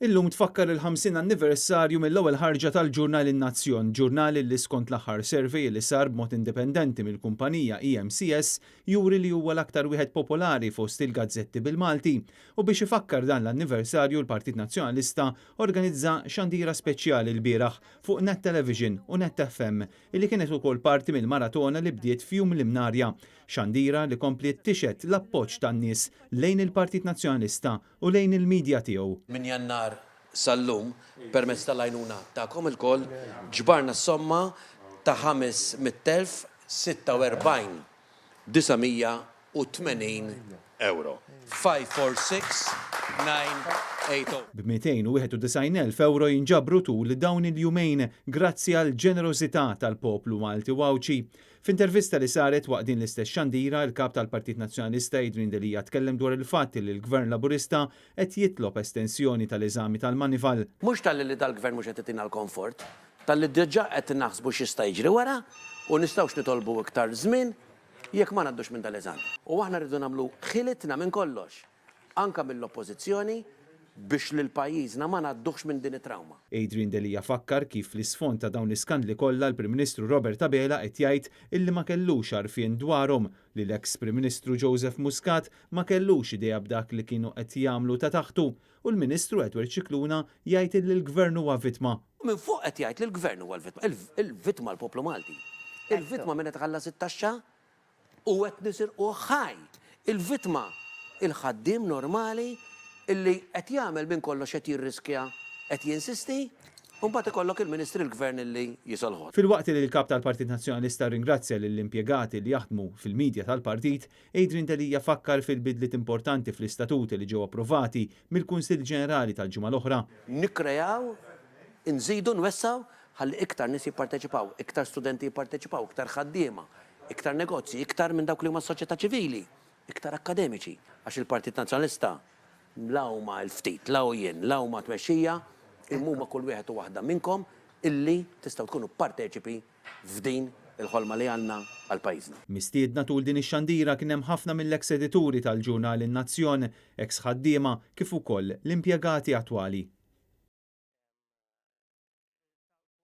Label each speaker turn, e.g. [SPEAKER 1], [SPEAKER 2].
[SPEAKER 1] Illum tfakkar il-50 anniversarju mill-ewwel ħarġa tal-ġurnal In-Nazzjon, ġurnal li skont l-aħħar survey li sar b'mod indipendenti mill-kumpanija EMCS juri li huwa l-aktar wieħed popolari fost il-gazzetti bil-Malti. U biex ifakkar dan l-anniversarju l-Partit Nazzjonalista organizza xandira speċjali lbieraħ fuq Net Television u Net FM illi kienet ukoll parti mill-maratona li bdiet f'Jum l-Imnarja. Xandira li kompliet tixhed l-appoġġ tan-nies lejn il-Partit Nazzjonalista u lejn il-media tiegħu.
[SPEAKER 2] Minn Jannar sal-lum, permezz tal-għajnuna tagħkom ilkoll, ġbarna s-somma ta' 546, 980 ewro. 546980.
[SPEAKER 1] B'291,000 ewro jinġabru tul dawn il-jumejn grazzi għall-ġenerożità tal-poplu Malti u Għawdxi. F'intervista li saret waqt din l-istess xandira, il-Kap tal-Partit Nazzjonalista Adrian Delia tkellem dwar il-fatt li l-Gvern Laburista qed jitlob estensjoni tal-eżami tal-Moneyval.
[SPEAKER 2] Mhux talli li dal-Gvern mhux qed itina l-komfort, talli diġà qed naħsbu x'jista' jiġri wara u nistgħux nitolbu iktar żmien jekk ma ngħaddux minn dal-eżami. U aħna rridu nagħmlu ħilitna minn kollox anke mill-Oppożizzjoni biex lil pajjiżna ma ngħadduhx minn din it-trawma.
[SPEAKER 1] Adrian Delia fakkar kif fl-isfond ta' dawn l-iskandli kollha l-Prim Ministru Robert Abela qed jgħid illi ma kellux għarfien dwarhom, li l-eks Prim Ministru Joseph Muscat ma kellux idea b'dak li kienu qed jagħmlu ta' taħtu u l-Ministru Edward Scicluna jgħid illi l-Gvern huwa vittma.
[SPEAKER 2] Minn fuq qed jgħid li l-Gvern huwa l-vittma. Il-vittma l-poplu Malti. Il-vittma min qed iħallas it-taxxa U qed nisirquh ħaj! Il-vittma, il-ħaddiem normali illi qed jagħmel minn kollox qed jirriskja, qed jinsisti, u mbagħad ikollok il-Ministri l-Gvern illi jisolħot.
[SPEAKER 1] Filwaqt li l-Kap tal-Partit Nazzjonalista rringrazzja lill-impjegati li jaħdmu fil-media tal-Partit, Adrian Delia fakkar fil-bidliet importanti fl-istatuti li ġew approvati mill-Kunsill Ġenerali tal-ġimgħa l-oħra.
[SPEAKER 2] Nikkreaw, inżidu, nwessgħu ħalli iktar nies jipparteċipaw, iktar studenti jipparteċipaw, iktar ħaddiema, iktar negozji, iktar minn dawk li huma s-soċjetà ċivili, iktar akkademiċi, għax il-Partit Nazzjonalista la huma l-ftit, la hu jien, la huma t-tmexxija, imma huma kull wieħed u waħda minnkom illi tistgħu tkunu parteċipi f'din il-ħolma li għandna għal pajjiżna.
[SPEAKER 1] Mistiedna tul din ix-xandira kien hemm ħafna mill-eks edituri tal-ġurnal In-Nazzjon, eks ħaddiema kif ukoll l-impjegati attwali.